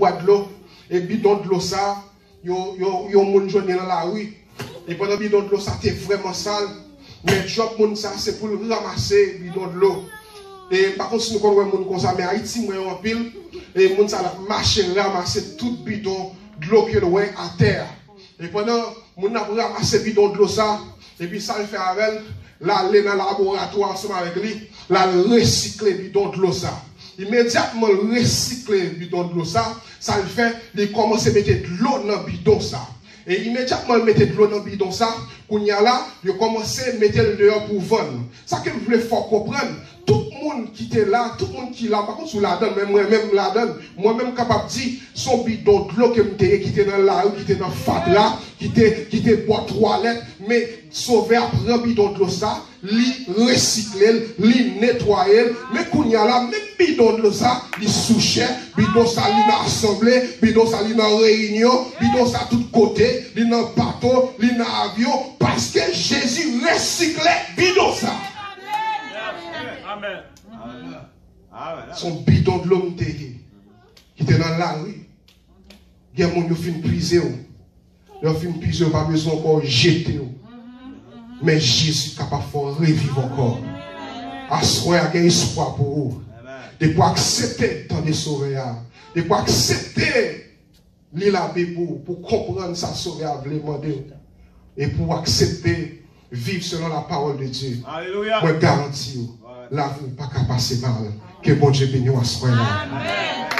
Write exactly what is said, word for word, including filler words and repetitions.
bwa dlo. E bidon dlo sa, yo, yo, yon moun jwenn li nan lari. E pandan bidon dlo sa te vrèman sal, men djòb moun sa se pou l ranmase bidon dlo. E m pa konn si nou konn wè moun konsa, men Ayiti m wè yo anpil. E moun sa l ap mache ranmase tout bidon dlo ke l wè atè a. E pandan moun nan ap ranmase bidon dlo sa, epi sa l fè avè l, l ale nan laboratwa ansanm avèk li, l al resikle bidon dlo sa. Imedyatman l resikle bidon dlo sa, sa l fè, li kòmanse mete dlo nan bidon sa. E imedyatman l mete dlo nan bidon sa, kounye a la, yo kòmanse mete l deyò pou vann. Sa ke m vle fè w konprann, tout moun ki te la, tout moun ki la, m pa konn si w ladan l, men mwen menm m ladan l. Mwen menm m kapab di, se yon bidon dlo ke m te ye, ki te nan lari, ki te nan fatra, ki te, ki te bò twalèt, men Sovè a pran bidon dlo sa, li resikle l, li netwaye l, men kounye a la, menm bidon dlo sa, li sou chè, bidon sa, li nan asanble, bidon sa, li nan reyinyon, bidon sa, tout kote, li nan bato, li nan avyon, paske Jezi resikle bidon sa. Amen. Se yon bidon dlo m te ye, ki te nan lari. Gen moun yo fin pize w. Lè yo fin pize w, yo pa bezwen ankò jete w. Men Jezi kapab fè w reviv ankò. Aswè a gen espwa pou ou. Depi w aksepte tande Sovè a, depi w aksepte li Labib ou pou konprann sa Sovè a vle mande w, e pou w aksepte viv selon la parole de Dieu, Alelouya. Mwen garanti w, lavi w pa ka pase mal. Ke Bondye beni w aswè la.